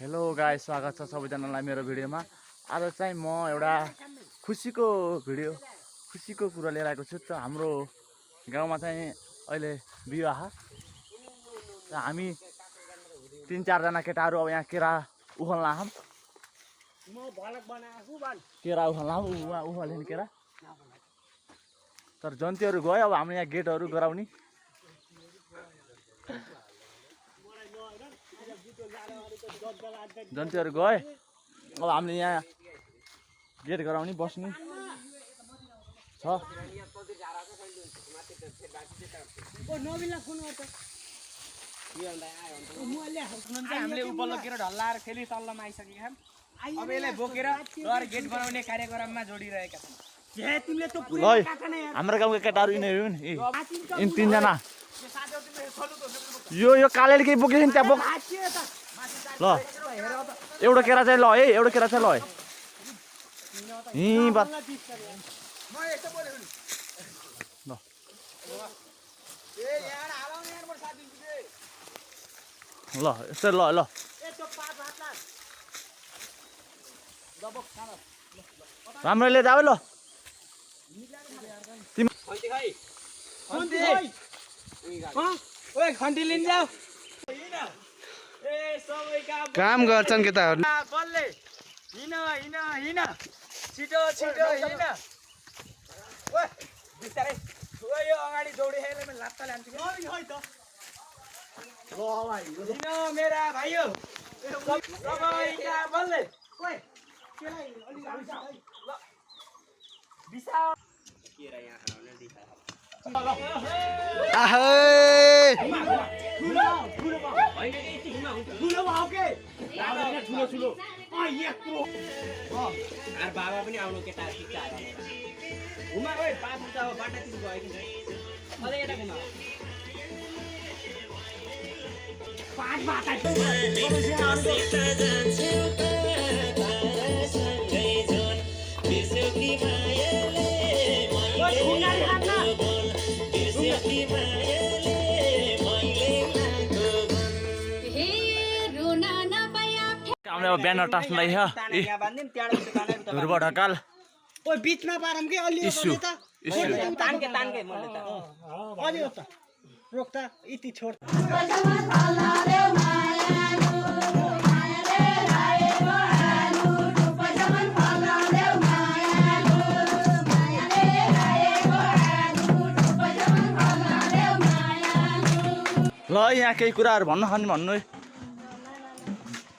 Hello guys, स्वागत छ सबैजनालाई मेरो भिडियोमा। आज चाहिँ म एउटा खुसीको कुरा लिएर आएको छु। त हाम्रो गाउँमा चाहिँ अहिले विवाह र हामी 3-4 जना केटाहरू अब यहाँ केरा उखाल्न आछौँ। केरा उखाल्न उखाल्ने केरा तर जन्तीहरू गयो। अब हामीले यहाँ गेटहरू गराउने। जन्तीहरू गए, अब हामीले यहाँ गेट गराउने बस्ने छ। हामीले उपल्लो केरा ढल्लाएर फेरि तल्लोमा आइसकेका छौँ। अब यसलाई बोकेर गएर गेट बनाउने कार्यक्रममा जोडिरहेका छौँ। हाम्रो गाउँका केटाहरू यिनीहरू यिनी 3 जना। यो कालेले केही बोकेछ नि त्यहाँ बोक ल। एउटा केरा चाहिँ ल है, एउटा केरा चाहिँ ल है। ल यसरी ल ल राम्रैले जाऊ ल। खन्ती लिन जाऊ। काम गर्छन् केटाहरू। बल्ले हिँड हिँड हिँड, छिटो छिटो हिँड। ओए बिस्तारै यो अगाडि दौडी खेल्ने मैले लात्ता लान्छु। हिँड मेरा भाइयो, सबैका बल्ले। ओए केलाई अलि ल बिसा केरा यहाँ खाने दिखा। बाबा पनि आउनु केटा घुमा। ओइ 5 मिनट अब बाटातिर गयो कि अझै यता घुमा। 5 बाटा अब ब्यानर टास्नलाई छ ध्रुव ढकाल। ओइ बीचमा पारम के अलि इस्यु तानके तानके मैले त अलि हो त रोक त इति छोड। ल यहाँ केही कुराहरू भन्नु